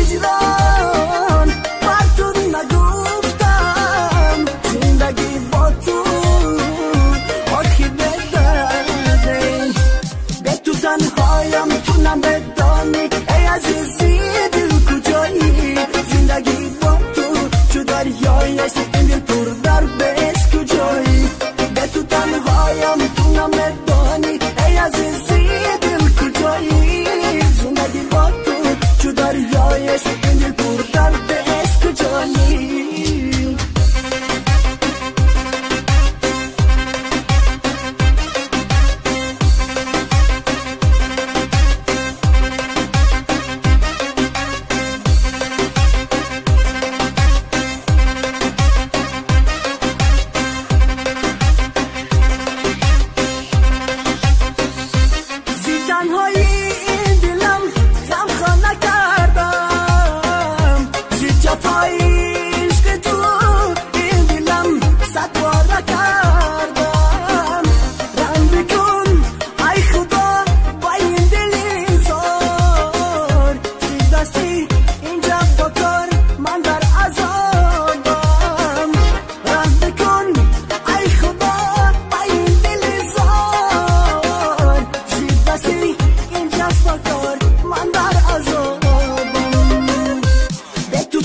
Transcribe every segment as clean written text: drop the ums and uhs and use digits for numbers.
ҳиҷрон бар ту нагуфтам зиндагӣ бо ту охи бедарде бе ту танҳоям ту намедонӣ эй азизи дил куҷоӣ зиндагӣ бо ту чу дарёест ин дил пурдард аст куҷоӣ бе ту танҳоям ту намедонӣ эй азизи дил куҷоӣ зиндагӣ бо ту чу дарёест ин дил пурдард аст куҷоӣ.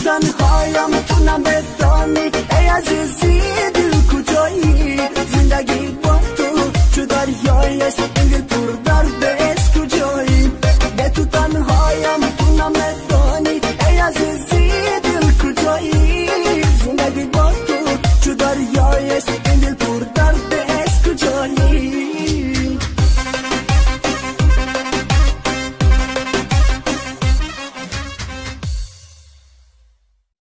Танҳоям ту намедонӣ эй азизи дил куҷоӣ зиндагӣ бо ту чу дарёест ин дил пурдард аст куҷоӣ бе ту танҳоям ту намедонӣ эй азизи дил куҷоӣ зиндагӣ бо ту чу дарёест.